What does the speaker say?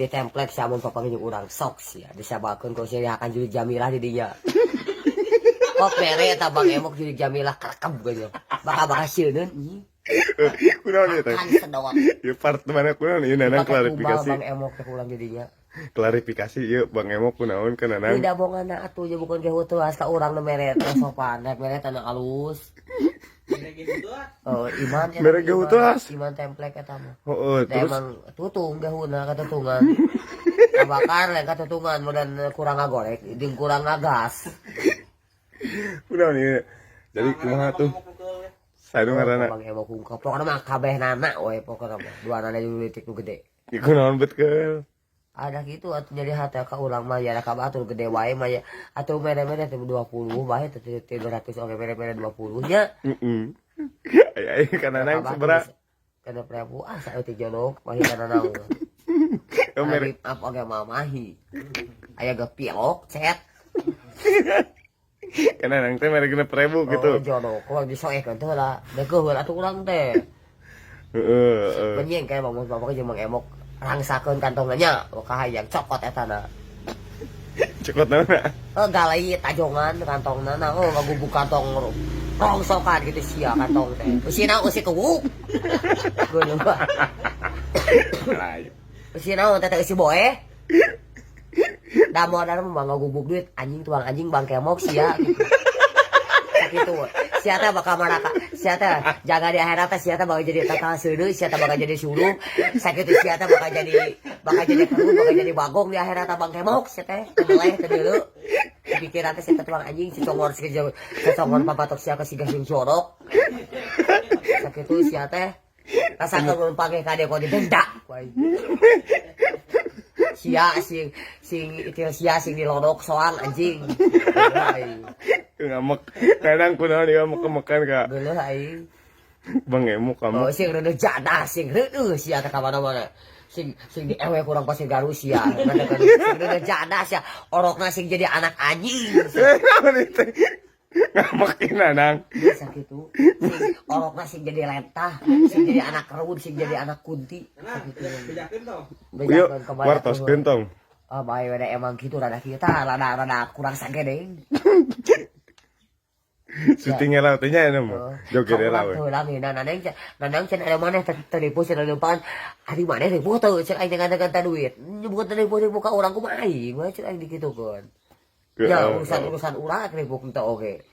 Jadi template sia mun papanggih jeung urang sok sia disabakeun ku sia akan jadi Jamilah di dinya. Kok mere eta Bang Emok jadi Jamilah kerekeb gitu. Bakal bakal sieun anjing. Kunaon ieu teh? Kan sedot. Ieu part mana kunaon ieu, Nanang? Pakai tumbal. Klarifikasi. Bang Emok teh ulang jadinya. Klarifikasi ieu Bang Emok kunaon ke Nanang? Tidak bohongan atuh nya bukan ge hutu ka urang nu mere teh sopan, rek mere teh anu alus. Oh, iman eta. Mere ge iman. hutuas. Iman template eta mah. Heeh, Teh terus emang tutung gehuna katutungan. Kabakar lain katutungan mudah kurang ngagorek, jeung kurang ngagas. Kunaon ieu? Jadi kumaha tuh? Saha ngaranna? Bang Emok hungkap. Pokokna mah kabeh nana we pokokna mah. Dua nana di leutik nu gede. Ieu kunaon bet keul? Ada gitu atuh jadi hati ka urang mah ya ka batur gede wae mah ya. Atuh mere-mere teh 20 bae teh 300 oge mere-mere 20 nya. Heeh. Ai ai ka Nanang sabaraha? 6.000 ah saeutik jodoh mahi kana naon. Oh, mere Rip up oge mah mahi. Aya ge pilok cet. Ka Nanang teh mere 6.000 gitu. Oh, jodoh kok disoekeun teh heula. Deukeuh heula atuh urang teh. Heeh, heeh. Benyeng kayak bang bapak jeung Bang Emok rangsakeun kantongna nya kahayang cokot eta na. Cokot naon? Oh, galai tajongan kantongna na, oh ngagubuk kantong rongsokan gitu sia kantong teh. Eusina eusi kewuk. Geuleuh. Lain. Eusi naon teh teh eusi boeh. Da modal mah ngagubuk duit anjing tuang anjing Bang Kemok sia gitu. Sakitu. Sia teh bakal maraka. Sia teh jaga di akhirat teh sia teh bakal jadi total seudeuh, sia teh bakal jadi suluh. Sakitu sia teh bakal jadi keruh, bakal jadi bagong di akhirat teh Bang Kemok sia teh. Teu meleh teu deuleu. Pikiran teh sia teh tuang anjing si congor si congor papatok sia ke siga sing jorok. Sakitu sia teh. Rasakeun mun pake kade kok didenda ku aing. Sia sing sing itu sia sing dilodok soang anjing. Geuleuh aing. Ngamek. Nanang kunaon ieu mek-mekan ka Geuleuh aing. Bang Emok kamu? Oh, sing reuneuh jadah, sing reuneuh sia teh ka mana-mana. Sing sing diewe kurang pasir garu sia. Sing reuneuh jadah sia, orokna sing jadi anak anjing. Naon ieu teh? Ngamekin Nanang. Biasa gitu. Sing orokna sing jadi lentah, sing jadi anak kerun, sing jadi anak kunti. Sakitu. Yuk, wartoskeun tong. Ah, bae we emang gitu rada kita, rada rada kurang sagedeng. Syutingnya lah teh nya mah. Joget lah we. Heula ge nanang nanang cenah ada maneh teu ripuh cenah leumpaan. Ari maneh ripuh teu cek aing dengan duit. Nyebut teu ripuh ripuh ka urang kumaha aing we cek aing dikitukeun. Ya urusan-urusan urang ripuh teu oge.